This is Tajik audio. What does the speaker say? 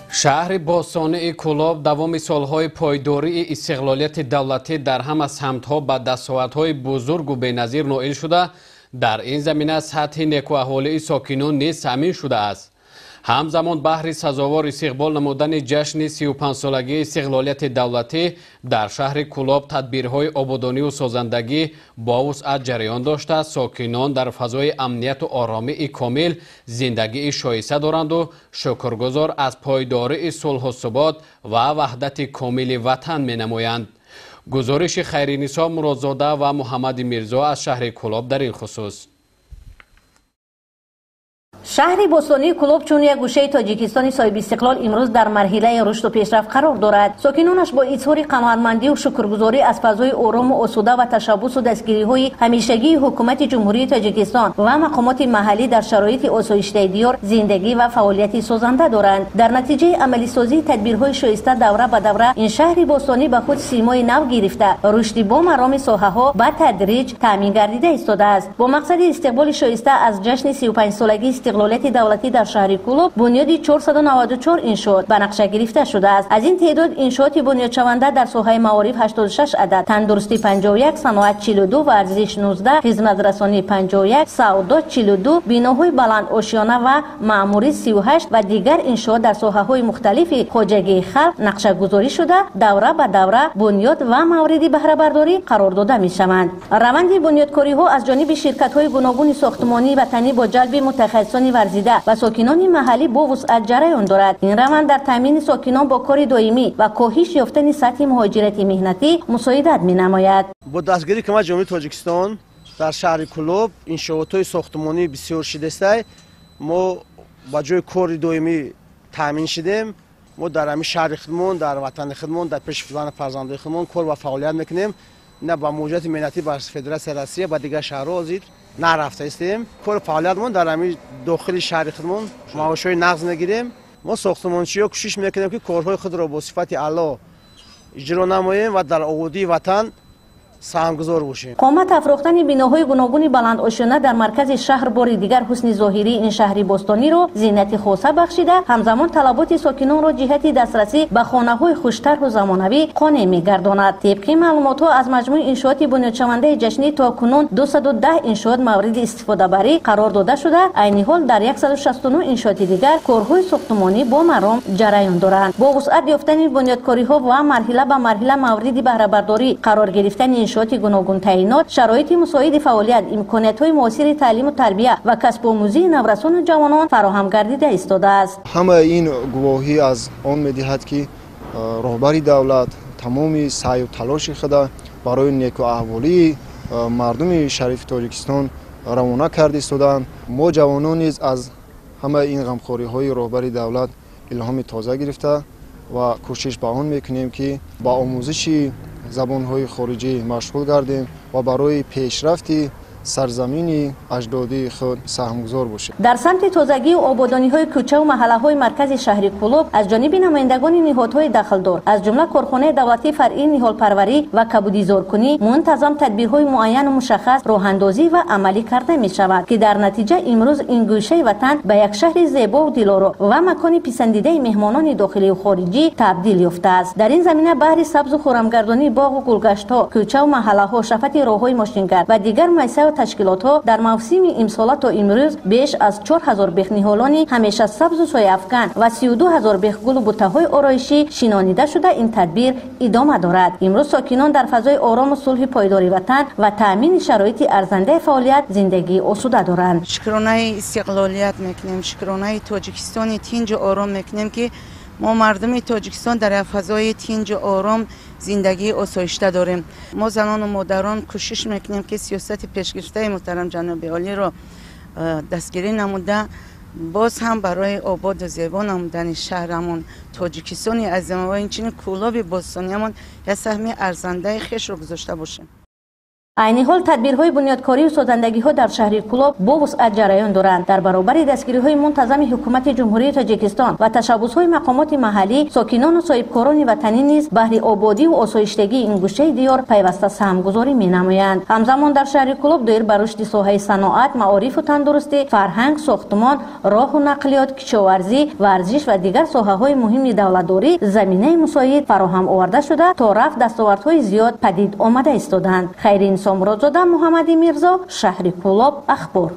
Шаҳри бостонии Кӯлоб давоми солҳои пойдории истиқлолияти давлатӣ дар ҳама самтҳо ба дастовардҳои бузургу беназир ноил шуда, дар ин замина сатҳи некуаҳолии сокинон низ таъмин шудааст. Ҳамзамон баҳри сазовор истиқбол намудани ҷашни 35-солагии истиқлолияти давлатӣ дар шаҳри Кӯлоб тадбирҳои ободониву созандагӣ бо вусъат ҷараён дошта, сокинон дар фазои амнияту оромии комил зиндагии шоиста доранду шукргузор аз пойдории сулҳу субот ва ваҳдати комили ватан менамоянд. Гузориши Хайринисо Муродзода ва Муҳаммади Мирзо аз шаҳри Кӯлоб дар ин хусус. Шаҳри бостонии Кӯлоб чун як гӯшаи Тоҷикистони соҳибистиқлол имрӯз дар марҳилаи рушду пешрафт қарор дорад. Сокинонаш бо изҳори қаноатмандию шукргузорӣ аз фазои орому осуда ва ташаббусу дастгириҳои ҳамешагии ҳукумати Ҷумҳурии Тоҷикистон ва мақомоти маҳаллӣ дар шароити осоиштаи диёр зиндагӣ ва фаъолияти созанда доранд. Дар натиҷаи амалисозии тадбирҳои шоиста давра ба давра ин шаҳри бостонӣ ба худ симои нав гирифта, рушди бо мароми соҳаҳо ба тадриҷ таъмин гардида истодааст. Бо мақсади истиқболи шоиста аз ҷашни 35-солагии истиқлолияти давлатӣ дар шаҳри Кӯлоб бунёди 494 иншоот ба нақша гирифта шудааст. Аз ин теъдод иншооти бунёдшаванда дар соҳаи маориф 86 адад, тандурустӣ 51, саноат 42, варзиш 19, хизматрасонӣ 51, савдо 42, биноҳои баландошёна ва маъмурӣ 38 ва дигар иншоот дар соҳаҳои мухталифи хоҷагии халқ нақшагузорӣ шуда, давра ба давра бунёд ва мавриди баҳрабардорӣ қарор дода мешаванд. Раванди бунёдкориҳо аз ҷониби ширкатҳои гуногуни сохтмонии ватанӣ бо ҷалби мутахассисони варзида ва сокинони маҳаллӣ бо вусъат ҷараён дорад. Ин раванд дар таъмини сокинон бо кори доимӣ ва коҳиш ёфтани сатҳи муҳоҷирати меҳнатӣ мусоидат менамояд. Бо дастгирии Ҳукумати Ҷумҳурии Тоҷикистон дар шаҳри Кӯлоб иншоотҳои сохтмонӣ бисёр шидастай. Мо ба ҷои кори доимӣ таъмин шидем. Мо дар ҳамин шаҳри худмон, дар ватани худмон, дар пеши фарзанду фарзандои худмон кор ва фаъолият мекунем. На ба муҳоҷирати меҳнатӣ ба Федератсияи Россия, ба дигар шаҳрҳо ҳозир нарафта истем. Кори фаъолиятмон дар ҳамин дохили шаҳри худмон, маошҳои нағз мегирем. Мо сохтмончиҳо кӯшиш мекунем, ки корҳои худро бо сифати аъло иҷро намоем ва дар ободии ватан саҳмгузор бошем. Қомат афрохтани биноҳои гуногуни баландошёна дар маркази шаҳр бори дигар ҳусни зоҳирии ин шаҳри бостониро зинати хоса бахшида, ҳамзамон талаботи сокинонро ҷиҳати дастрасӣ ба хонаҳои хуштарҳу замонавӣ қонеъ мегардонад. Тибқи маълумотҳо, аз маҷмӯи иншооти бунёдшавандаи ҷашнӣ то кунун 210 иншоот мавриди истифодабарӣ қарор дода шуда, айни ҳол дар 169 иншооти дигар корҳои сохтмонӣ бо маром ҷараён доранд. Бо вусъат ёфтани бунёдкориҳо ва марҳила ба марҳила мавриди баҳрабардорӣ қарор гирифтани иншооти гуногунтаъинот, шароити мусоиди фаъолият, имкониятҳои муосири таълиму тарбия ва касбомӯзии наврасону ҷавонон фароҳам гардида истодааст. Ҳамаи ин гувоҳӣ аз он медиҳад, ки роҳбари давлат тамоми саъю талоши худа барои некуаҳволии мардуми шарифи Тоҷикистон равона карда истодаанд. Мо ҷавонон низ аз ҳамаи ин ғамхориҳои роҳбари давлат илҳоми тоза гирифта ва кӯшиш ба он мекунем, ки ба омӯзиши забонҳои хориҷӣ машғул гардем ва барои пешрафти сарзамини аҷдодии худ саҳмгузор бошем. Дар самти тозагию ободониҳои кӯчаву маҳаллаҳои маркази шаҳри Кӯлоб аз ҷониби намояндагони ниҳодҳои дахлдор, аз ҷумла корхонаи давлатии фаръии ниҳолпарварӣ ва кабудизоркунӣ, мунтазам тадбирҳои муайяну мушаххас роҳандозӣ ва амалӣ карда мешавад, ки дар натиҷа имрӯз ин гӯшаи ватан ба як шаҳри зебову дилоро ва макони писандидаи меҳмонони дохилию хориҷӣ табдил ёфтааст. Дар ин замина баҳри сабзу хӯрамгардонии боғу гулгаштҳо, кӯчаву маҳаллаҳо, шафати роҳҳои мошингард ва дигар муассисаю ташкилотҳо дар мавсими имсола то имрӯз беш аз 4000 бехниҳолони ҳамеша сабзу сояафкан ва 32 000 бехгулу бутаҳои ороишӣ шинонида шуда, ин тадбир идома дорад. Имрӯз сокинон дар фазои орому сулҳи пойдори ватан ва таъмини шароити арзандаи фаъолият зиндагии осуда доранд. Шукронаи истиқлолият мекунем, шукронаи Тоҷикистони тинҷу ором мекунем, ки мо мардуми Тоҷикистон дар як фазои тинҷу ором зиндагии осоишта дорем. Мо, занону модарон, кӯшиш мекунем, ки сиёсати пешгирифтаи муҳтарам ҷаноби олиро дастгирӣ намуда, боз ҳам барои ободу зебо намудани шаҳрамон, Тоҷикистони азима ва инчунин Кӯлоби бостониямон як саҳми арзандаи хешро гузошта бошем. Айни ҳол тадбирҳои бунёдкорию созандагиҳо дар шаҳри Кӯлоб бо вусъат ҷараён доранд. Дар баробари дастгириҳои мунтазами ҳукумати Ҷумҳурии Тоҷикистон ва ташаббусҳои мақомоти маҳаллӣ, сокинону соҳибкорони ватанӣ низ баҳри ободиву осоиштагии ин гӯшаи диёр пайваста саҳмгузорӣ менамоянд. Ҳамзамон дар шаҳри Кӯлоб доир ба рушди соҳаи саноат, маорифу тандурустӣ, фарҳанг, сохтмон, роҳу нақлиёт, кишоварзӣ, варзиш ва дигар соҳаҳои муҳими давлатдорӣ заминаи мусоид фароҳам оварда шуда, то рафт дастовардҳои зиёд падид омада истодаанд. Хайрин Сомуродзода, Муҳаммади Мирзо, шаҳри Кӯлоб, Ахбор.